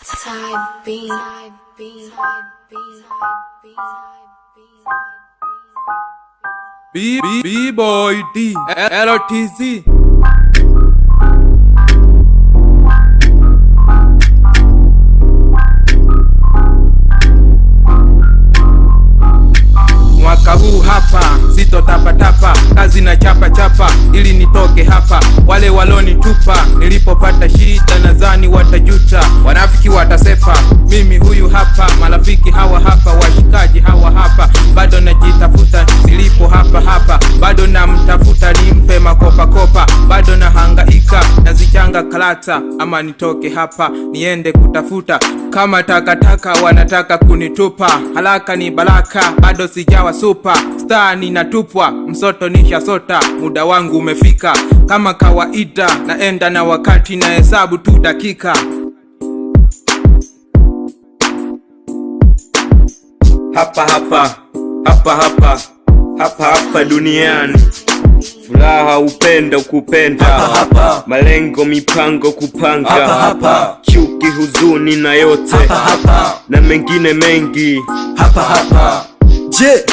Side B, side B, side B, side B, side B. B B B boy D L T Z. Mwaka huu hapa sitotapatapa, kazi na chapa chapa ili nitoke hapa. Wale walonitupa nilipopata shida, nadhani watajuta, wanafiki watasepa. Mimi huyu hapa, marafiki hawa hapa, washikaji hawa hapa, bado najitafuta nilipo hapa hapa, bado namtafuta nimpe makopakopa, bado nahangaika nazichanga karata, ama nitoke hapa niende kutafuta. Kama takataka wanataka kunitupa, haraka ni baraka, bado sijawa super star, ninatupwa msoto nishasota, muda wangu umefika. Kama kawaida naenda na wakati, na hesabu tu dakika. Hapa hapa hapa hapa hapa hapa duniani, furaha, upendo, kupenda Hapa, hapa. Malengo, mipango, kupanga Hapa, hapa. Chuki, huzuni na yote Hapa, hapa. Na mengine mengi. Hapa hapa. Je,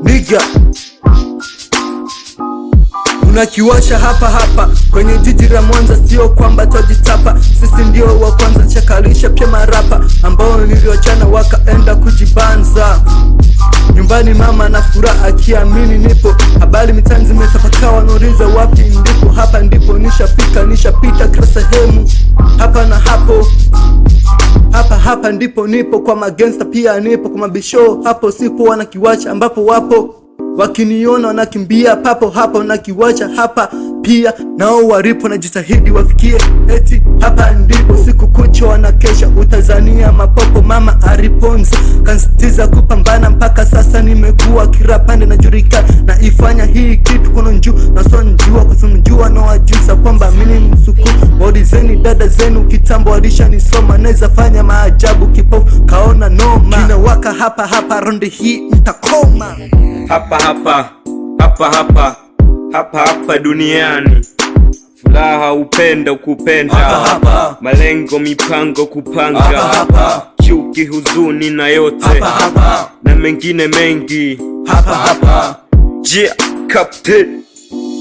niga unakiwasha hapa hapa kwenye jiji la Mwanza, sio kwamba twajitapa, sisi ndio wa kwanza chakalisha pia marapa ambao niliwachana wakaenda kujibanza nyumbani, mama na furaha akiamini nipo, habari mitaani zimetapakaa, wanauliza wapi ndipo. Hapa ndipo nishafika, nishapita kila sehemu, hapa na hapo hapa hapa ndipo nipo, kwa magangsta pia nipo, kwa mabisho hapo sipo, wanakiwacha ambapo wapo, wakiniona wanakimbia papo hapo, nakiwacha hapa pia nao walipo, najitahidi wafikie, eti hapa ndipo siku kucha wanakesha, utazania mapopo. Mama aliponza kansitiza kupambana, mpaka sasa nimekuwa kila pande najulikana, na ifanya hii kitu kono njuu nasonjua kusumjua na wajusa kwamba mimi msuku waulizeni dada zenu kitambo walishanisoma, naweza fanya maajabu kipofu kaona noma, kinawaka hapa hapa, rondi hii mtakoma. Hapa hapa hapa hapa hapa hapa duniani, furaha, upendo, kupenda Hapa, hapa. Malengo, mipango, kupanga Hapa, hapa. Chuki, huzuni na yote Hapa, hapa. Na mengine mengi. Hapa hapa. Yeah, captain,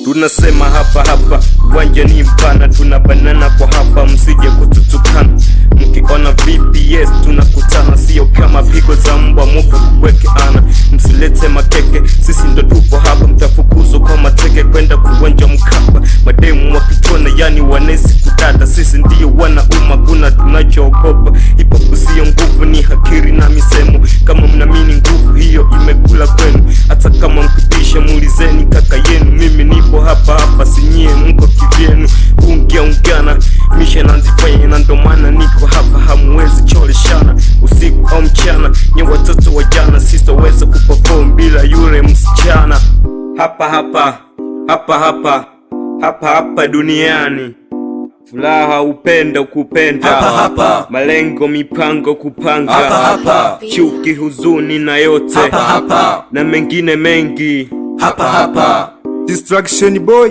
tunasema hapa hapa, uwanja ni mpana, tunabanana kwa hapa, msije kututukana. Mkiona VPS tunakutana, sio kama pigo za mbwa muka kuweke ana. Msilete makeke, sisi ndo tupo hapa, mtafukuzwa kwa mateke kwenda kuwanja Mkapa. Mademu wakituona yani wanesi kudada, sisi ndio wanauma, kuna tunachoogopa. Hip hop sio nguvu, ni hakiri na misemo. Kama mnamini nguvu hiyo imekula kwenu, hata kama mkibisha muulizeni kaka yenu. Mimi nipo hapa hapa, sinyie mko kivyenu. Ungia ungana misha nanzifanya, na ndo maana niko hapa, hamuwezi choleshana usiku au mchana. Nye watoto wa jana, sitoweza kuperform bila yule msichana. Hapa hapa hapa hapa hapa hapa duniani, furaha, upendo, kupenda Hapa, hapa. Malengo, mipango, kupanga Hapa, hapa. Chuki, huzuni na yote Hapa, hapa. Na mengine mengi. Hapa hapa. Distraction boy,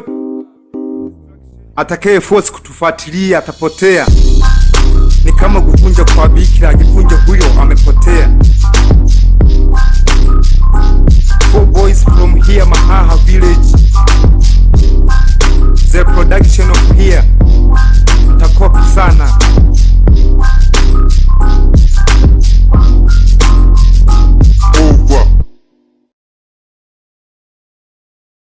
atakaye force kutufuatilia atapotea. Ni kama kuvunja kwa bikira, akivunja huyo amepotea. Four boys from here Mahaha village, the production of here, mtakopi sana.